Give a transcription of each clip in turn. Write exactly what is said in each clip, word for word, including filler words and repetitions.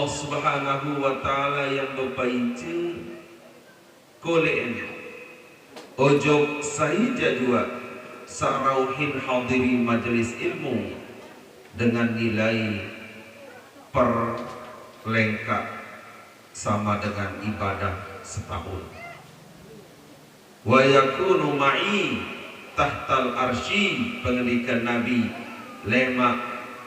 Subhanahu wa Ta'ala nyang bepaice, kole'en ojok sai jadua sarauhin hadiri majelis ilmu dengan nilai per lengkap sama dengan ibadah setahun. "Wa yakunu ma'i tahtal arsy," pengendikan Nabi, "Lemaq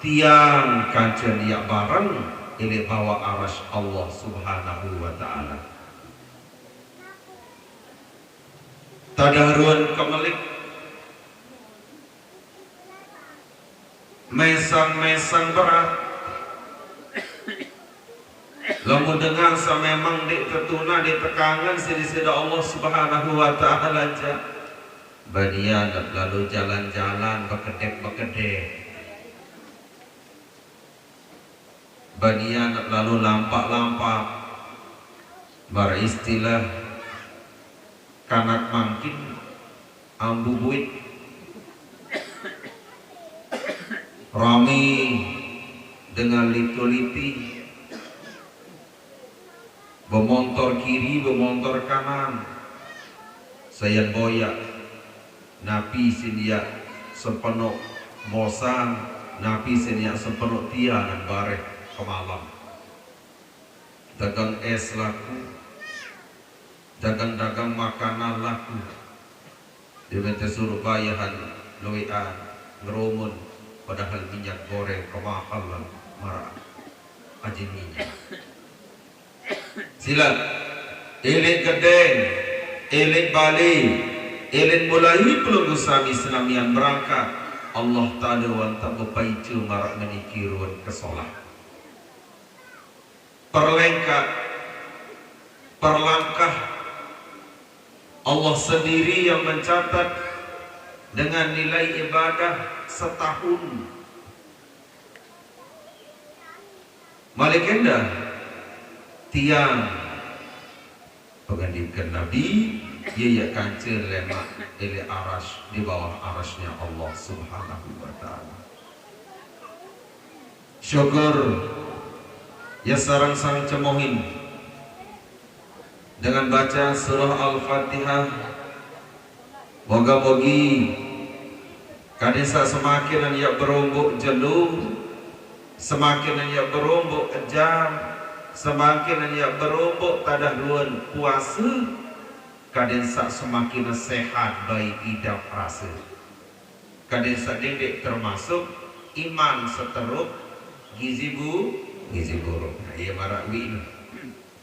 tiang kance yak bareng ileq bawaq arasy Allah Subhanahu wa Ta'ala." Tadah ruen kemelik, mesang-mesang berat. Lamun dengan saq memang ndeq tetunah, ndeq tekangen siq Deside Allah Subhanahu wa Ta'ala, jaq, banian lalo jalan-jalan bekedek-bekedek. Banian lalo lampak-lampak. Maraq istilah kanak mangkin ambu buit. Rame dengan lito-liti, bemontor kiri, bemontor kanan. Sayan boyaq, napi sin yaq sempenoq bosan, napi sin yaq sempenoq tian bareh kemalem. Dagang es laku, dagang-dagang makanan laku. Dime tesuruq bayahan lueqan ngerumun, padahal minyak goreng kemahalan maraq ajin minyak. Silaq, eleq gedeng, eleq bale, eleq mulai pelungguh sami senamian berangkat, Allah Taala wantaq bepaice maraq ngeniki ruen kesolah. Perlengkaq, perlangkah, Allah sendiri yang mencatat dengan nilai ibadah setahun. Malik endah tiang, pengendikan Nabi, ie yaq kance lemaq eleq arasy, di bawah arasy-Nya Allah Subhanahu wa Ta'ala. Syukur, ie sareng-sareng cemohin dengan baca surah Al-Fatihah. Moga-mogi kadin saq semakinan yaq beromboq jelo, semakinan yaq beromboq jam, semakinan yaq beromboq tadah ruen puase, kadin saq semakinan sehat baik idap rase. Kadin saq dendeq termasuk iman seteruk gizi bu-, gizi buruk. Nah, ie maraq wi'ne.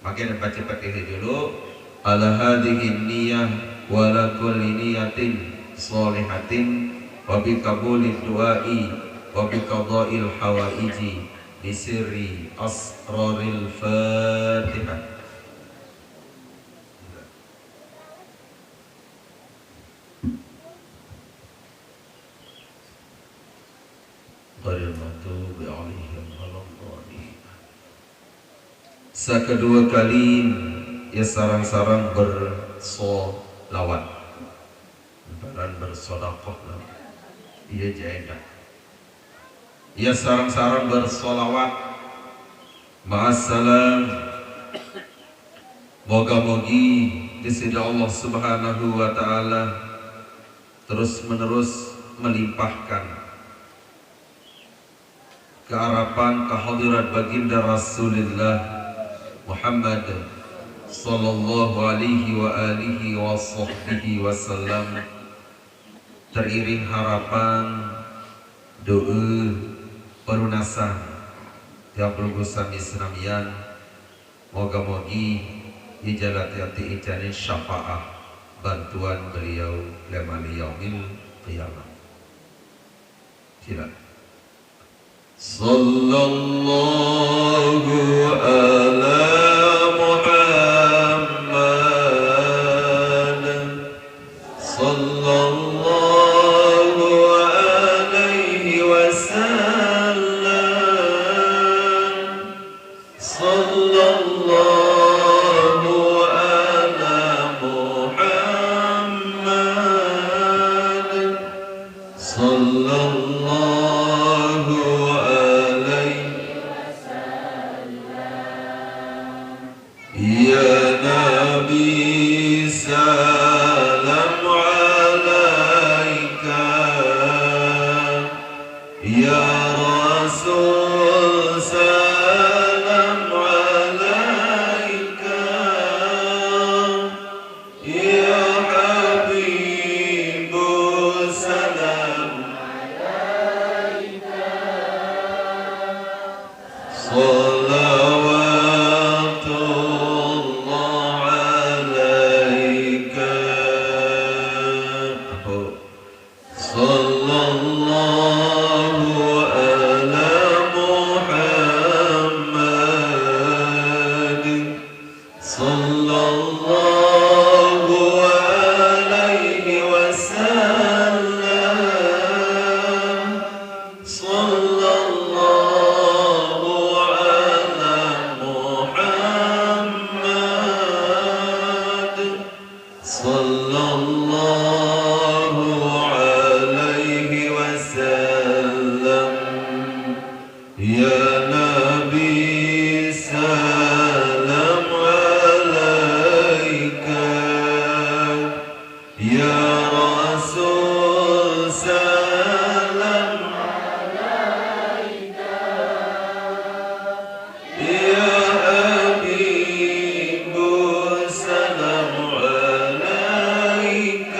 Make bace Fatihah julu. Ala hadzihin niyah wa ala kulli niyatin sholihatin wa bi qabulid du'ai wa bi qadail hawaiji bi sirri asraril Fatihah. Ghairil maghdubi alaihim waladdallin. Saq kedue kali, ie sareng-sareng bersolawat. Barang bersodakoh lah. Ie jaq endah. Ie sareng-sareng bersolawat. Ma'assalam. Moga-mogi Deside Allah Subhanahu wa Ta'ala terus-menerus melimpahkan keharapan kehadirat Baginda Rasulillah Muhammad sallallahu alaihi wa alihi wa sahbihi wasallam, teriring harapan, doe, pelunasan tiang pelungguh sami senamian. Moga-mogi ie jaq latih ati icanin syafaah bantuan beliau leman yaumil qiyamah. Silaq. Sallallahu ala Muhammad. Sallallahu alaihi wasallam. Sallallahu ala Muhammad. Sallallahu alaihi يا نبي سلام عليك، يا رسول سلام عليك، يا حبيب سلام عليك، صلوات الله عليك. صلى الله على محمد، صلى الله عليه وسلم، صلى الله على محمد، صلى الله عليه وسلم. يا نبي سلام عليك، يا رسول سلام عليك، يا حبيب سلام عليك،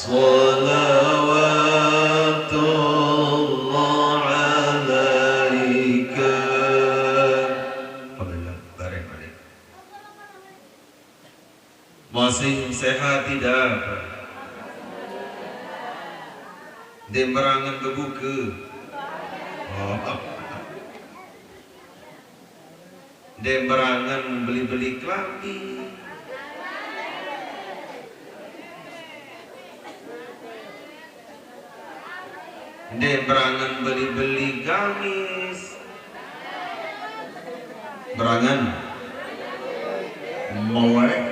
صلوات الله عليك. Alhamdulillah, bareng, bareng. Masih sehat tidak? Ndeq berangen bebuke? Oh. Ndeq berangen beli-beli kelambi? Ndeq berangen beli-beli gamis? Berangen? Molek.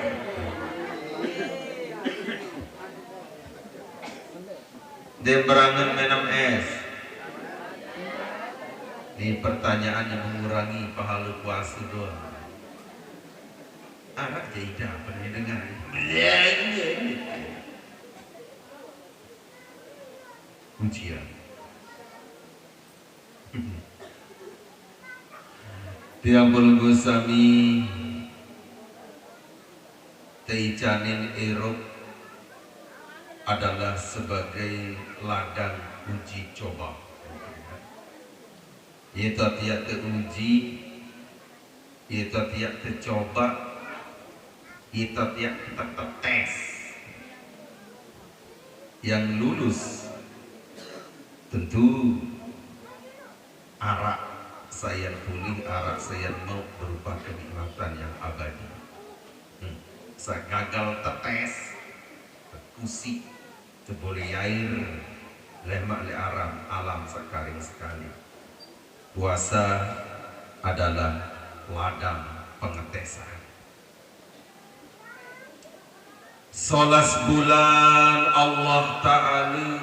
Ndeq berangen menem es? Ini pertanyaan yang mengurangi pahala puasa doang. Anak jaidah, apa nih dengan? Ujian. Tiang pelungguh sami, teicanin irup adalah sebagai ladang uji coba. Ite tiaq teuji, ite tiaq tecobaq, ite tiaq tetetes. Yang lulus tentu araq sayan pulih, araq sayan mauq berupa kenikmatan yang abadi. Hmm. Saq gagal tetes, tekusiq, tebole yair, lemaq leq aram, alam saq karing sekali. Puasa adalah ladang pengetesan. Solas bulan Allah Ta'ala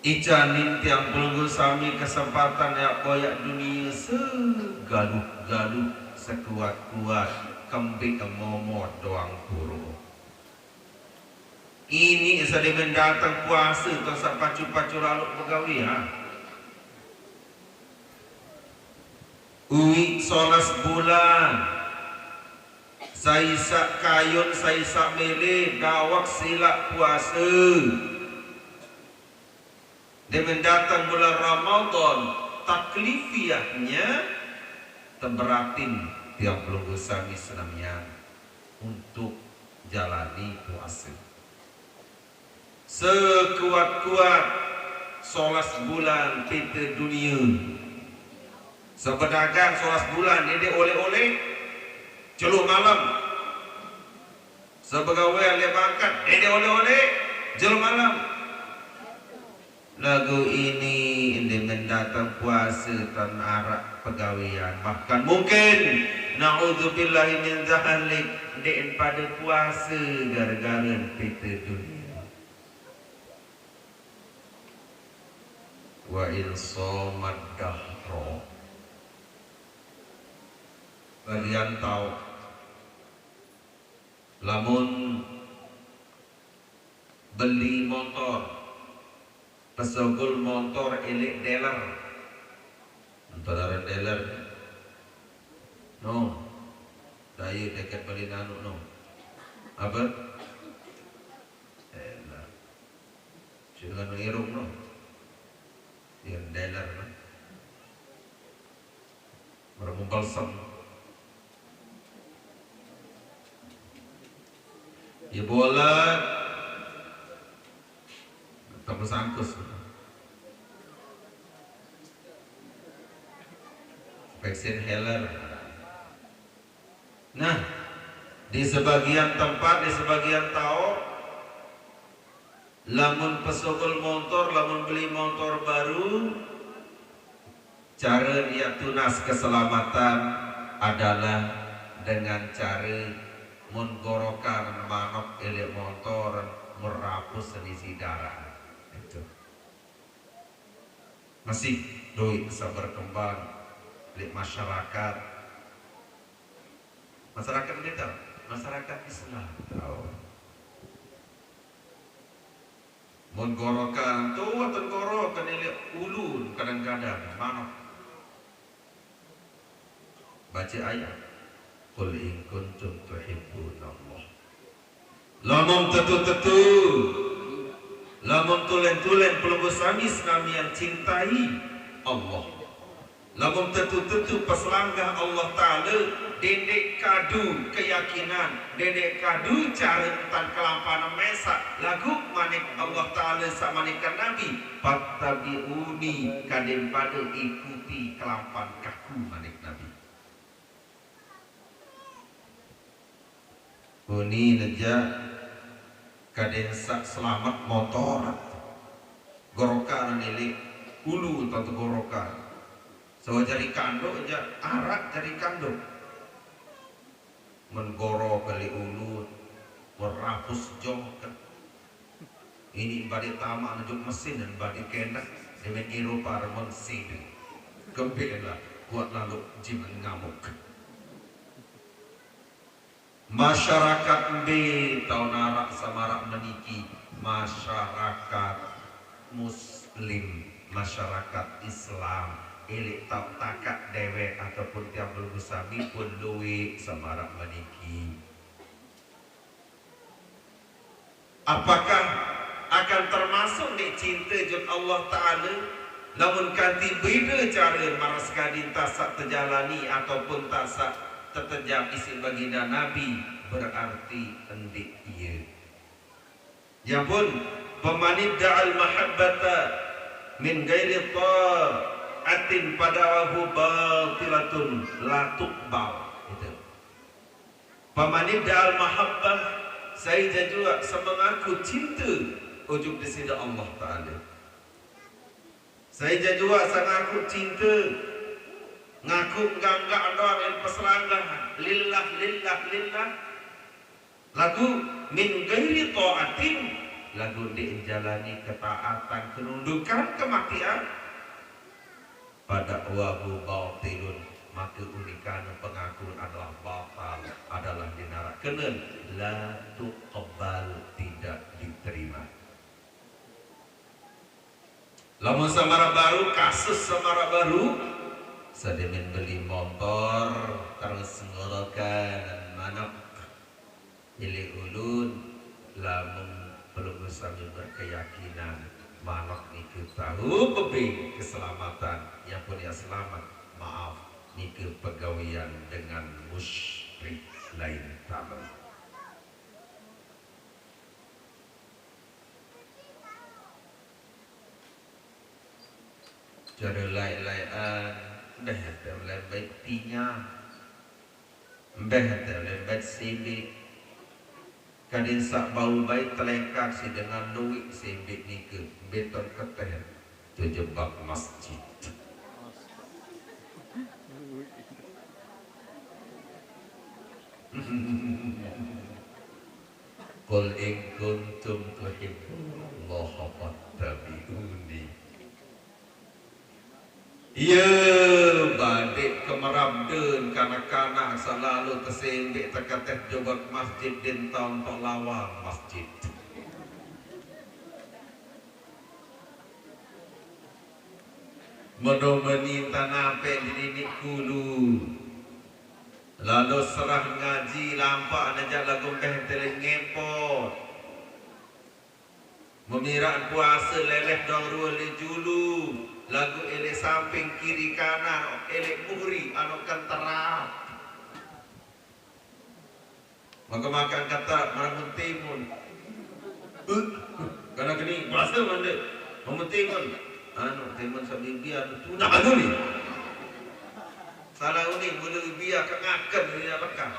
icanin tiang pelungguh sami kesempatan yaq boyaq dunie segaluh-galuh, sekuat-kuat, kembeq momot doang puro. Ini saq demen dateng puase, tong saq pacu-pacu laloq begawean. Uiq solas bulan, sai saq kayun, sai saq mele, daweg silaq puase. Demen dateng bulan Ramadan, taklifiahnya teberatin tiang pelungguh sami senamian untuk jalani puase. Sekuat-kuat solas bulan pite dunie. Sebedagang solas bulan ndeq oleq-oleq, jelo malem. Sebegawean leq bangket, ndeq oleq-oleq, jelo malem. Laguq ini ndeqmen dateng puase tan araq pegawean. Bahkan mungkin, naudzubillahi min dzalik, ndeqen pade puase gare-gare pite dunie. Wa in shamat dahra. Yan tau. Lamun beli motor, pesogol motor elek dealer. Motor dealer. No. Daya deket beli nanu no. Apa? Dealer. Sing nganu irung no. Yang dealer no. Orang balsam. Ya bola. Tambah sangkus. Vaksin healer. Nah, di sebagian tempat, di sebagian tau, lamun pesogol motor, lamun beli motor baru, cara dia tunas keselamatan adalah dengan cara mun gorokan manok elek motor merapus selisih darah. Itu. Masih doi bisa berkembang di masyarakat. Masyarakat kita, masyarakat Islam. Tau. Mun gorokan, tuh, ten gorokan elek ulun kadang-kadang manok. Baca ayat. Qul in kuntum tuhibbunallah. Lamun tetu-tetu, lamun tulen-tulen pelungguh sami senamian cintai Allah. Lamun tetu-tetu peselanggah Allah Ta'ala, dendek kadu keyakinan, dendek kadu cara entan kelampanan mesa, lagu manik Allah Ta'ala samanik Nabi, "Fattabi'uni," kaden pada ikuti kelampan kaku manik Nabi. Uni neja kaden sak selamat motor. Gorokan nili ulu tatu gorokan. Sawa jari kanduk aja arak jari kanduk. Menggoro kali ulu merapus jongkat. Ini badi tamak nunjuk mesin dan badi kendak dengan Eropa remon sini. Kembela kuat lalu jimen ngamuk. Masyarakat mbe tau narak samarak meniki, masyarakat muslim, masyarakat Islam, elek tau takak dewek ataupun tiang pelungguh sami pun luwek samarak meniki. Apakah akan termasuk ni cinta jun Allah Ta'ala? Lamun kanti beda cara maras kadin tasak tejalani ataupun tasak tetejap isi baginda Nabi, berarti endik iya. Ya pun, "Faman idda'al mahabbata min ghairi ta'atin fada'wahu batilatun la tuqbal." Itu. "Faman idda'al mahabbah," sai ja jua semengaku cinta ujuk di sida Allah Ta'ala. Sai ja jua sangaku cinta, ngaku enggak-enggak doang yang peselanggah, lillah, lillah, lillah. Lagu min ghairi ta'atin, lagu di jalani ketaatan, kenundukan, kematian. Fada'wahu batilun, maka unikana pengakuan adalah batal, adalah dinarak. Kena la tuqbal, tidak diterima. Lamun samarak baru, kasus samarak baru, sademen beli motor, terus ngorokan manok. Jadi ulun, lamun pelungguh sami berkeyakinan, manok niku tahu bebing keselamatan, yang punya selamat, maaf, niku pegawian dengan musyrik lain tamu. Cara lai-laian, dah ada lembek tinya. Mbeh te lembet simbik. Kadin sak bau bai telengkak si dengan luik simbik nike. Beton keteh tu jebak masjid. Qul in kuntum tuhibbunallaha fattabi'uni. Iya, badik kemerabden kanak-kanak Lalu tesembek tekateh jubak masjid din taun tok lawang masjid. Meno meni tanape dininik kulu. Lalu serah ngaji lampak nejak lagu beh teling ngepot. Memiraan puasa leleh dong rua le julu, lagu elek samping kiri kanan, elek muri anu kenterat. Maka makan kata meramun timun. Uh, karena kini bahasa mana? Meramun timun. Anu timun sambil biar tu dah anu ni. Salah ni mula biar kengakan ni nak lekang.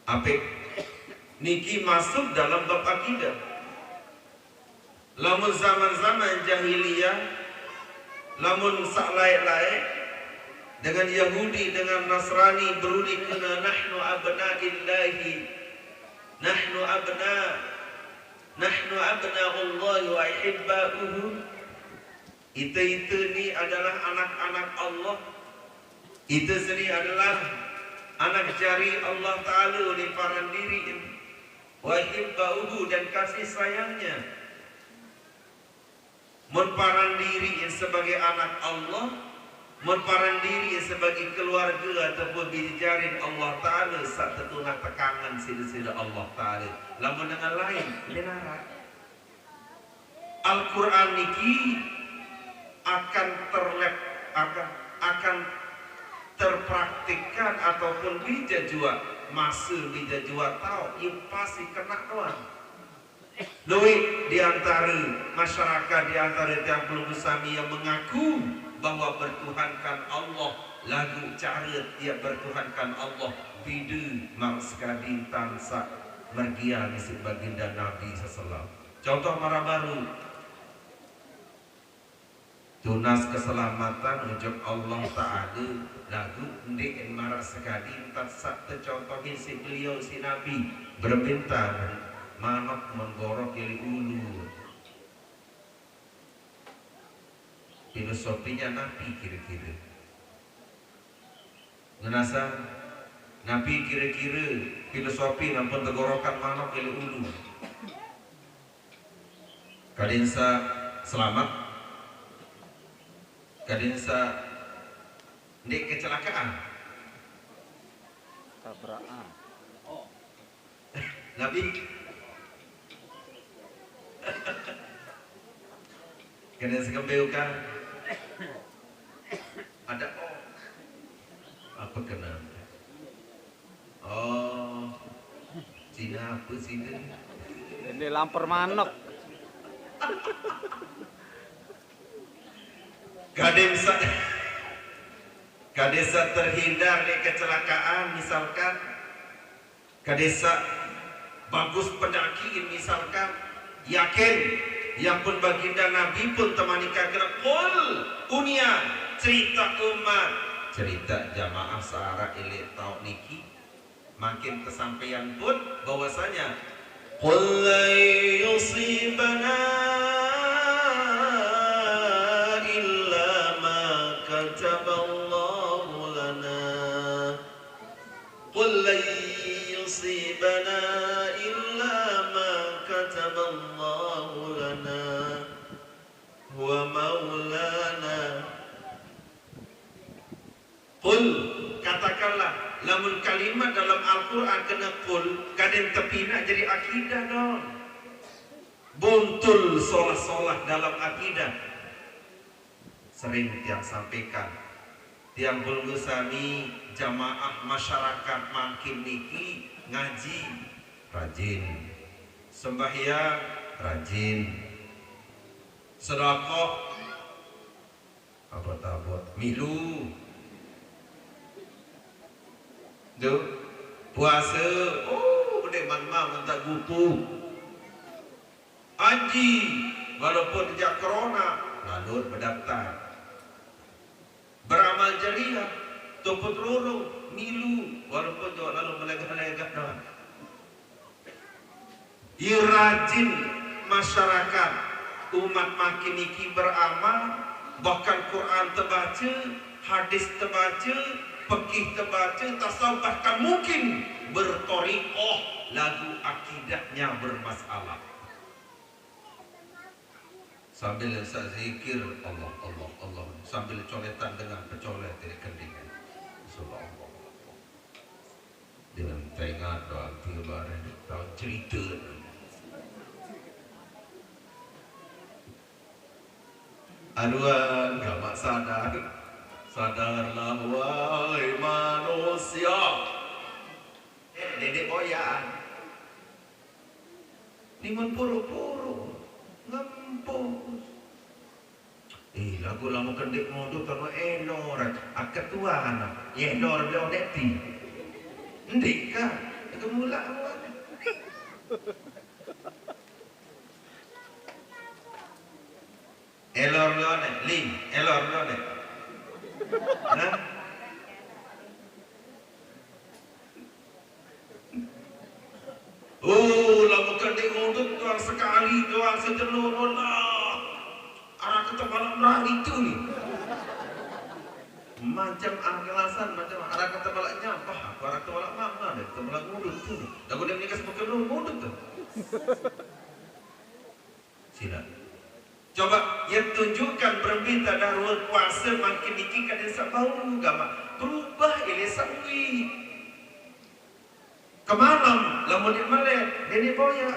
Apik niki masuk dalam bab akidah. Lamun zaman-zaman jahiliyah, lamun sak laik-laik dengan Yahudi, dengan Nasrani beruli kena nahnu abnaillahi, nahnu abna, nahnu abnaullahi wa ahibbauhu. Ite-ite ni adalah anak-anak Allah. Ite seni adalah anak jari Allah Taala ni paran diri. Wa ahibbauhu, dan kasih sayangnya. Mun paran diri sebagai anak Allah, mun paran diri sebagai keluarga ataupun bini jarin Allah Taala, sak tetunah tekangan sida-sida Allah Taala. Lamun dengan lain, dia narak. Al-Quran niki akan terlep, akan, akan terpraktikkan ataupun bija jua, masa bija jua tau, ia pasti kena tuan. Duit di antara masyarakat, di antara tiang pelungguh sami yang mengaku bahwa bertuhankan Allah, lagu cara ia bertuhankan Allah bida mar sekadi tan sak mergia ngisi baginda Nabi sallallahu alaihi wasallam. Contoh mara baru, tunas keselamatan ujuk Allah Taala, lagu ndik mara sekadi tan sak tecontohin si beliau si Nabi berbintang manok menggorok ili ulu. Filosofinya napi kira-kira? Ngenasa, napi kira-kira filosofi nampun tegorokan manok ili ulu? Kadin sa selamat, kadin sa ndik kecelakaan. Tabrakan. Nabi. Kena sekembeu kan? Ada oh. Apa kena? Oh. Cina apa Cina? Ini lampar manok. Kadin sa, kadin sa terhindar dari kecelakaan misalkan. Kadin sa bagus pendaki misalkan, yakin, yang pun baginda Nabi pun temanika kena kul unia cerita umat, cerita jamaah sahara ilik tau niki. Makin kesampaian pun bahwasanya qul lan yusibana illa ma kataballahu lana. Qul lan yusibana illa ma kataballahu lana huwa maulana. Qul, katakanlah, lamun kalimat dalam Al-Quran kena qul, kadin tepina jadi akidah dong. Buntul solah-solah dalam akidah. Sering tiang sampaikan, tiang pelungguh sami jamaah masyarakat mangkin niki ngaji rajin, sembahyang rajin, sedekah abot-abot, milu. Tu puasa, oh, gede man ma mentak gupu. Haji, walaupun jak corona, lalu berdaftar. Beramal jariah, tuput rurung, milu, walaupun jua lalu melegah-legah doang. Ia rajin masyarakat, umat makin niki beramal, bahkan Quran tebaca, hadis tebaca, Pekih tebaca, tasawuf, bahkan mungkin berthariqah, lagu akidahnya bermasalah. Sambil sa zikir, Allah, Allah, Allah. Sambil coletan dengan pecolet di kending. Subhanallah. Dengan tengah doa tiba hari tahu cerita. Aduan, gamak sadar. Sadarlah, wahai manusia. Eh, dedek boyaan. Ni mun puru-puru. Ngempus. Eh, lagu lama kendek modus sama Enor. Akat tuan. Enor dia odek ti. Ndik kah? Itu mula awak. Elor lo ne, Ling, elor lo ne. Nah. Oh, lamun kandek udut doang sekali, doang sejelur, Allah. Arah kata malam rari tu ni. Macam angkelasan, macam arah kata balak nyampah, aku arah kata balak mama deh, kata balak ngudut tu ni. Lagu dia menikah sama kelur ngudut tu. Sila. Coba, ya tunjukkan berembe tadah rua puasa makin niki kada sabau gamak. Berubah ilih sawi. Kemalam, lamun dik meleh, nenek boya.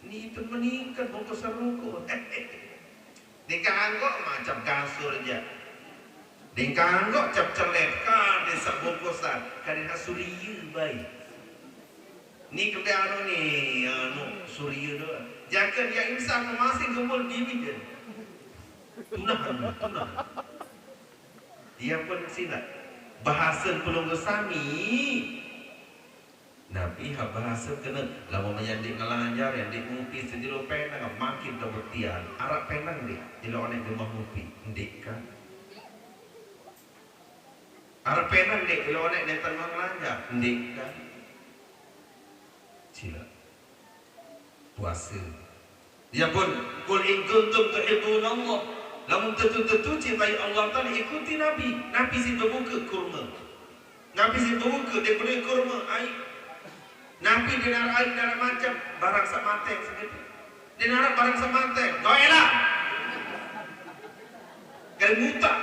Ni itu meningkat bungkus saruku. Dik kanggok macam kasur ja. Dik kanggok cap celep, kan, di sabungkusan, kan, di suria bae. Ni kembe anu ni, anu, suria doang. Jaka dia insan masih gempul bibit dia. Tunah, tunah. Dia pun silap. Bahasa pelunggu sami. Napi ha bahasa kena, lamun maya ndik ngelanjar, ndik ngupi sejelo penang, makin kebuktian. Arap penang ndik, jelo onek di rumah ngupi, ndik kan? Arap penang ndik, jelo onek nenten ngelanjar, ndik kan? Sila. Puasa. Ya pun, "Qul in kuntum tuhibbunallah." Lamun tetu-tetu cintai Allah Taala, ikuti Nabi. Nabi sing bebuka kurma. Nabi sing bebuka, dia beri kurma, ai. Nabi dia nara ai, nara macam, barang sak mateng segitu. Dia nara barang sak mateng, doelah. Kali mutak.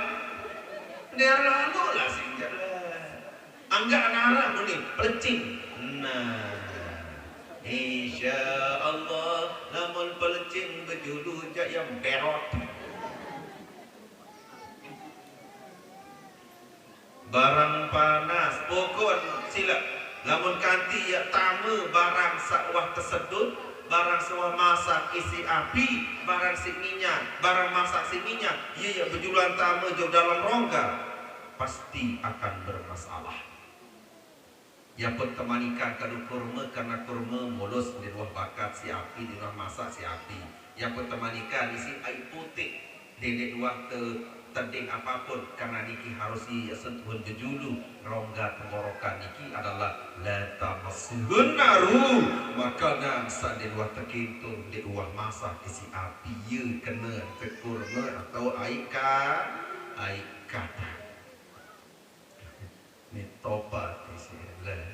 Dia lalu lah sing jalan. Anggak nara muni, pelecing. Nah, insya Allah, lamun pelecing bejulu jak yang berot. Barang panas, pokok sila. Lamun kanti ya tama barang sawah tesedut, barang sawah masak isi api, barang si minyak, barang masak si minyak, iya ya bejuluan tama jauh dalam rongga, pasti akan bermasalah. Ya pun temanikan kadu kurma, karena kurma mulus di ruah bakat si api, di ruah masak si api. Ya pun temanikan isi ai putih, di, di ruah te, teding apapun, karena niki harus i sentuhan bejulu, rongga tenggorokan niki adalah la tamassuhun naru, makanan san di ruah tekintung, di ruah masak isi api, ya kena te kurma atau ai ka, ai kadang. Ni tobat isi lah.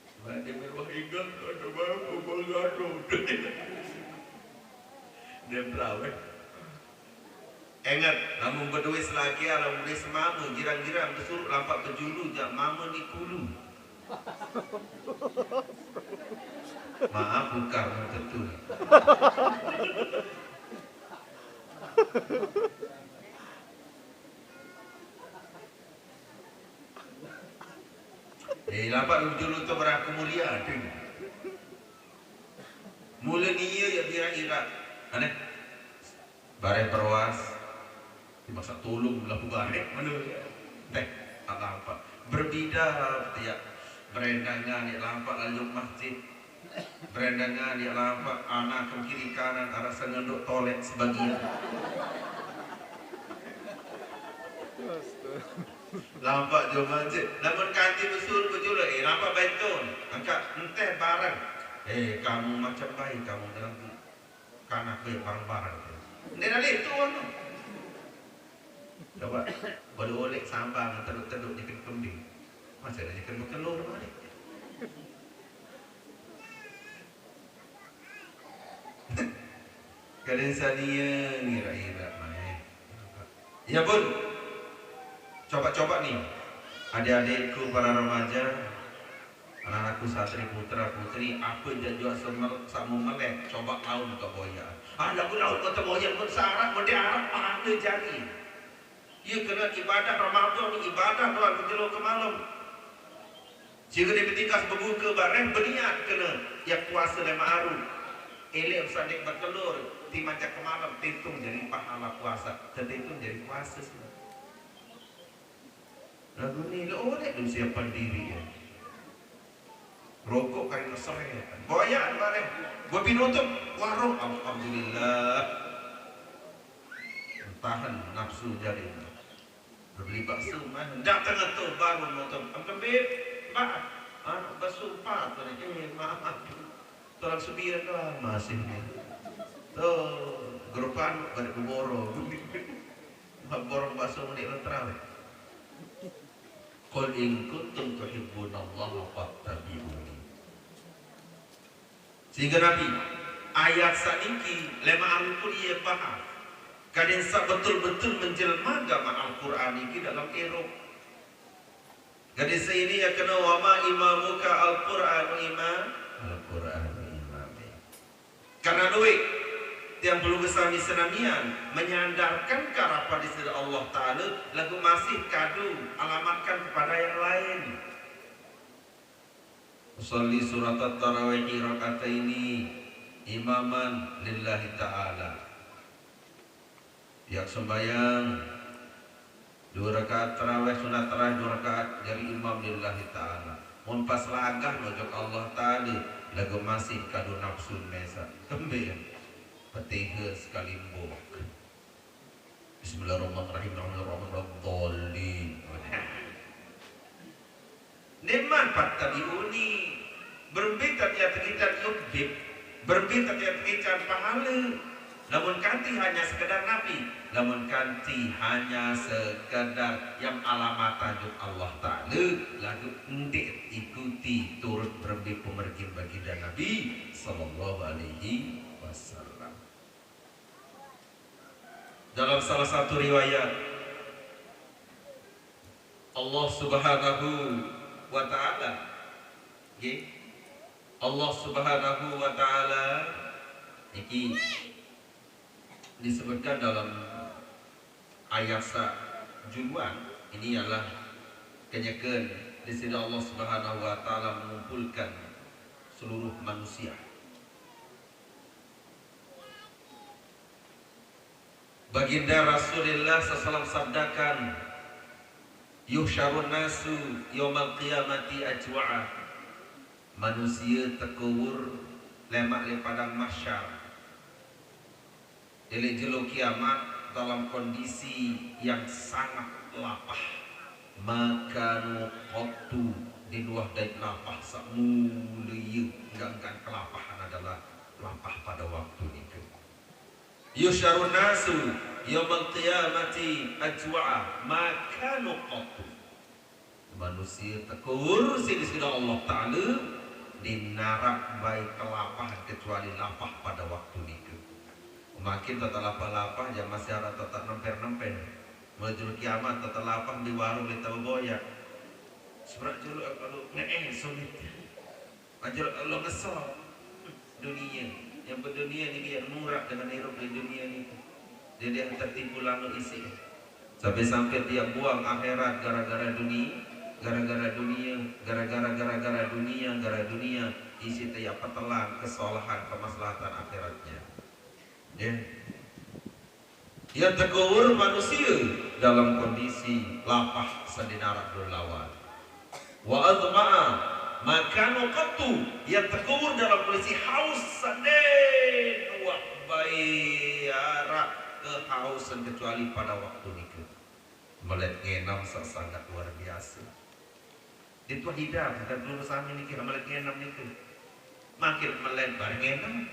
Sebab dia berubah ingat, ada baru bergaduh. Dia berawet. Ingat, lamun beduit selagi, lamun beli semama, girang-girang, besuruk lampak bejulu, jak mama ni kulu. Maaf, bukan tentu. Eh, lapat dulu tu beraku mulia tu. Mula ni iya ya bira-ira. Aneh. Bareh perwas. Dimasak tulung belaku bareh mana? Teh, tak lampak. Berbeda tiap berendangan ni lampak lalu masjid. Berendangan ya lampak, anak ke kiri kanan, arah sengenduk tolek sebagian. Lampak jo masjid. Lamun kanti besul bejulu, eh, lampak betul. Angkat enteh barang. Eh, kamu macam baik, kamu dalam kanak baik barang-barang. Ndak ada itu, anu. Coba, baru oleh sambal, teduk-teduk nyekel kembing. Macam mana nyekel bekelor balik? Kalian sania ngira-ngira main. Ya pun, coba-coba nih, adik-adikku para remaja, anak-anakku santri putra putri, apa jajua semel, sama melek, coba laun ke boya. Anak laun ke boya pun sarah, mesti arah pada jari. Ia kena ibadah Ramadan, ibadah doa ke jelo ke malam. Sehingga dia bertingkah berbuka bareng berniat kena yang puasa lima hari. Elek sadik bertelur, ti macam ke malam, tintung jadi pahala puasa. Tertintung jadi puasa semua. Lagu ni, lo oleh tu siapa diri ya. Rokok kain mesra. Boyan bareng. Gua pinutup warung, alhamdulillah. Tahan nafsu jadi. Beli bakso mah. Datang tu baru nutup. Am kembit, Mbak. Anak bakso empat ni. Eh, maaf. Tolong sebian lah masih ni. Tu, grupan balik ke borong. Borong bakso ni lo terawih. Qul in kuntum tuhibbunallaha fattabi'uni. Sehingga Nabi, ayat saniki lema alukun ia bahas. Kadin sa betul-betul menjelma gama Al-Quran niki dalam erup. Kadin sa ini ya kena wama imamuka Al-Quran imam. Al-Quran imam. Karena duit tiang perlu kesami senamian menyandarkan ke harapan di sisi Allah Ta'ala lagu masih kadu alamatkan kepada yang lain. Usalli surat at-tarawih rakataini imaman lillahi ta'ala. Yang sembahyang dua rakaat tarawih, sunat tarawih dua rakaat jadi imam lillahi ta'ala. Mun pas lagah nojok Allah Ta'ala, lagu masih kadu nafsu mesa. Kembali petiha sekalimbuk. Bismillahirrahmanirrahim. Alhamdulillahirrahmanirrahim. Neman pat tabiuni. Berembe tatiat kita yubdip. Berembe tatiat kita pahala. Namun kanti hanya sekedar nabi. Namun kanti hanya sekedar yang alamat tajuk Allah Ta'ala. Lagu ndik ikuti turut berembe pemergin baginda Nabi sallallahu alaihi wasallam. Dalam salah satu riwayat, Allah Subhanahu wa Ta'ala, nggih, Allah Subhanahu wa Ta'ala niki disebutkan dalam ayat sa juluan, ini ialah kenyeken di sini Allah Subhanahu wa Ta'ala mengumpulkan seluruh manusia. Baginda Rasulullah sallallahu alaihi wasallam sabdakan, "Yuhsyarun nasu yaumal qiyamati ajwa'a." Manusia tekubur lemak di padang mahsyar. Di jelo kiamat dalam kondisi yang sangat lapah. Makanu qattu, di luar dari lapah samula ia, enggak-enggak kelapahan adalah lapah pada waktu itu. Yusyarun nasu yaumal qiyamati ajwa'a makanu qattu. Manusia tekubur sini sida Allah Ta'ala di narak baik kelapahan kecuali lapah pada waktu niku. Makin tetap lapah-lapah, ya masih ada tetap nemper-nemper. Menuju kiamat tetap lapah di warung kita berboyak. Seberat juluk kalau ngeeh sulit. Ajar Allah kesal dunia. Yang berdunia ni dia murah dengan hidup di dunia ni. Dia dia tertipu lalu isi. Sampai-sampai dia buang akhirat gara-gara dunia, gara-gara dunia, gara-gara gara-gara dunia, gara dunia isi tiap petelan kesalahan kemaslahatan akhiratnya. Ya. Yang terkubur manusia dalam kondisi lapah sandinara dulu lawan. Wa azma'a makanu qattu, yang terkubur dalam kondisi haus sandin wah bayara kehausan kecuali pada waktu niku. Melet ngenam sa sangat luar biasa. Dia tu hidap, dan dulu sami niki melet ngenam niku. Makin melet bareng ngenam.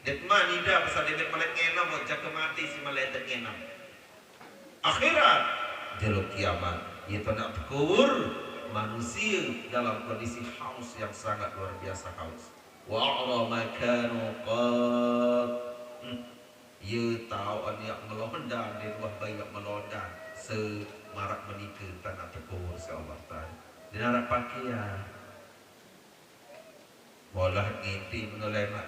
Dia mah hidap pasal dia melet ngenam, mau jaga mati si melet ngenam. Akhirat, Jelo kiamat, iaitu nak tekubur manusia dalam kondisi haus yang sangat luar biasa haus. Wa a'ra ma kanu qad. Hmm. Ia tau anak melondan, dia buah bayi melondan. Semarak menikah tak nak tekubur si Allah Ta'ala. Dia nak pakaian. Bolah nginti menoleh mak.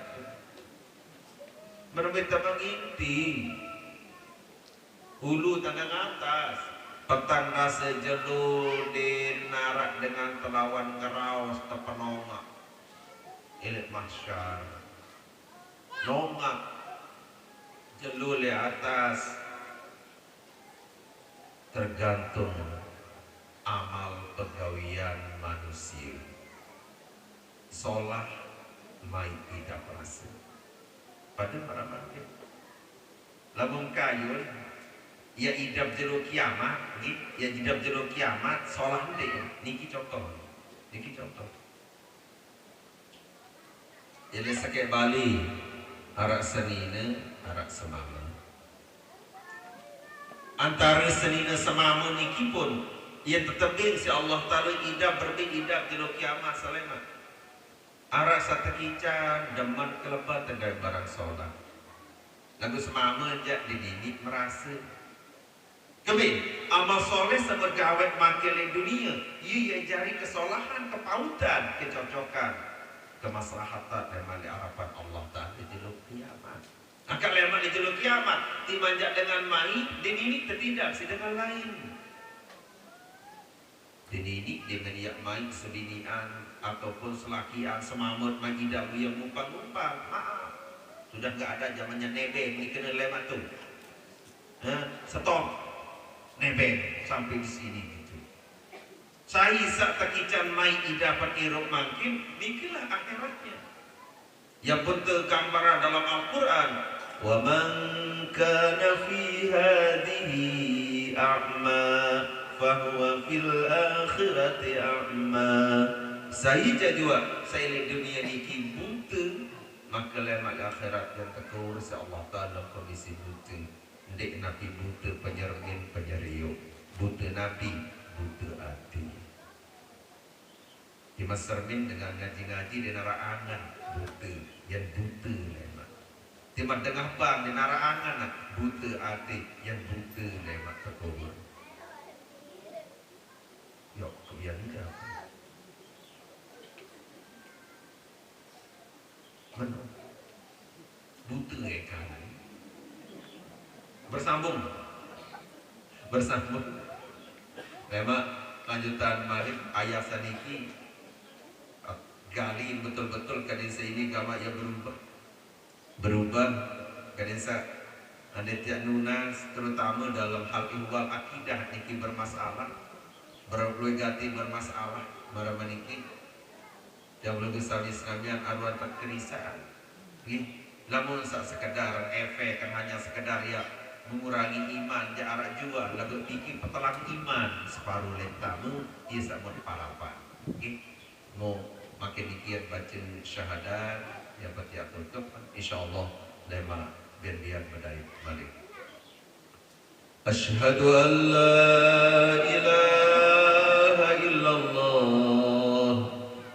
Menemui teman nginti. Ulu tandang atas. Petang rasa jelu di narak dengan telawan ngeraus tepenongak. Ilik mahsyar. Nongak. Jelu le atas. Tergantung amal pegawian manusia. Solah mai idap rasa. Pada para mangkin. Lamun kayun, ya idap jelo kiamat, nggih, ya idap jelo kiamat, solah nde. Niki contoh. Niki contoh. Jadi sakit Bali, arak senina, arak semama. Antara senina semama niki pun, ia tetebing si Allah Ta'ala idap berbing idap jelo kiamat salemak. Arak satekican, demen kelebat tegai barang solah. Lagu semama jak didini merasa. Kebin, amal soleh sama gawet makin di dunia, ia ia jari kesolahan, kepautan, kecocokan, kemaslahatan dan malik harapan Allah Ta'ala jelo kiamat. Angkat lemak di jelo kiamat, timanjak dengan mai, didini tertindak si dengan lain. Dini ini dia meniak mai sebinian ataupun selakian semamut mai idam yang ngumpang-ngumpang. Maaf. Sudah nggak ada zamannya nebeng ni kena lemak tu. Ha? Stop. Nebeng sampai di sini gitu. Sai sak tekican mai idapat irup mangkin, nikilah akhiratnya. Yang pun tergambar dalam Al-Quran, "Wa man kana fi hadhihi a'ma, fahuwa fil akhirati a'ma." Sai jajua, sai lek dunia niki buta, maka lemak akhirat yang tegur si Allah Ta'ala kondisi buta. Ndik napi buta penyermin penyeriuk, buta napi, buta hati. Tima sermin dengan ngaji-ngaji di nara angan buta, yang buta lemak. Tima dengah bang di nara angan buta ati, yang buta lemak tekubur. Yok, kebian ida. Meno. Buta ikan. Bersambung. Bersambung. Lemak lanjutan malik ayat saniki. Gali betul-betul kadin ini gamak yang berubah. Berubah kadin sa anda tiak nunas, terutama dalam hal ihwal akidah niki bermasalah. Berluegati bermasalah. Mara maniki. Yang belum sami senamian aruan tak kerisaan. Nggih, lamun sak sekedar efek kan hanya sekedar ya mengurangi iman, ja arak jua lagu tiki petelang iman separuh lentamu, ia sak mun parapan. Nggih, mau makin dikit baca syahadat, ya baca tutup, insyaallah lema biar-biar bedai balik. أشهد أن لا إله إلا الله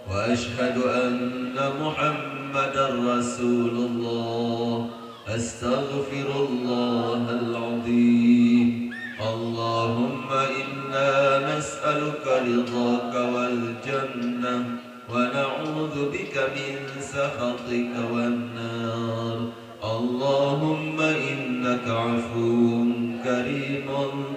وأشهد أن محمدا رسول الله. أستغفر الله العظيم. اللهم إنا نسألك رضاك والجنة ونعوذ بك من سخطك والنار. اللهم إنك عفو كريم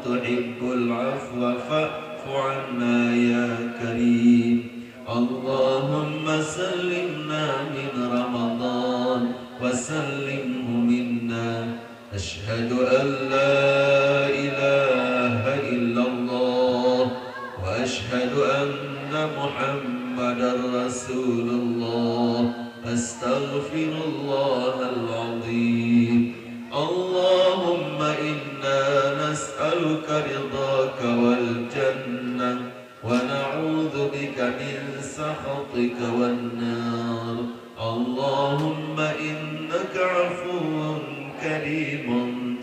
تحب العفو فاعف عنا يا كريم. اللهم سلمنا من رمضان وسلمه منا. أشهد أن لا إله إلا الله وأشهد أن محمدا رسول الله. أستغفر الله العظيم. اللهم إنا نسألك رضاك والجنة ونعوذ بك من سخطك والنار. اللهم إنك عفو كريم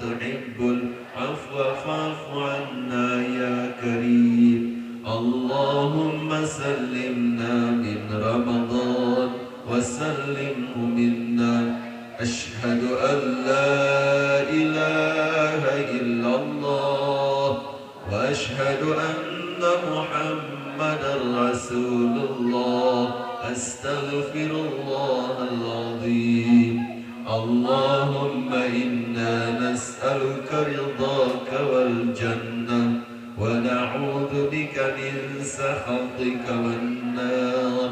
تحب العفو فاعف عنا يا أشهد أن محمدا رسول الله. أستغفر الله العظيم. اللهم إنا نسألك رضاك والجنة، ونعوذ بك من سخطك والنار.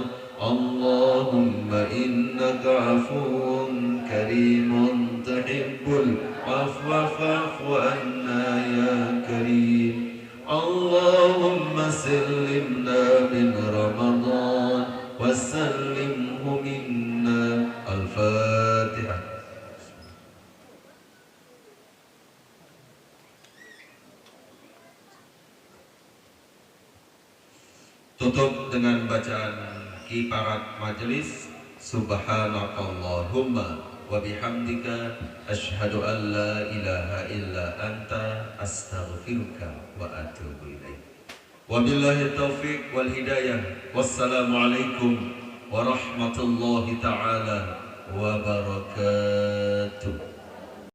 اللهم إنك عفو كريم تحب العفو فاعف عنا يا كريم. اللهم سلمنا من رمضان وسلمه منا. الفاتحة. Tutup dengan bacaan kiparat majelis. Subhanakallahumma wa bihamdika, asyhadu an la ilaha illa anta, astaghfiruka wa atubu ilaik. Wabillahi taufiq wal hidayah. Wassalamualaikum warahmatullahi taala wabarakatuh.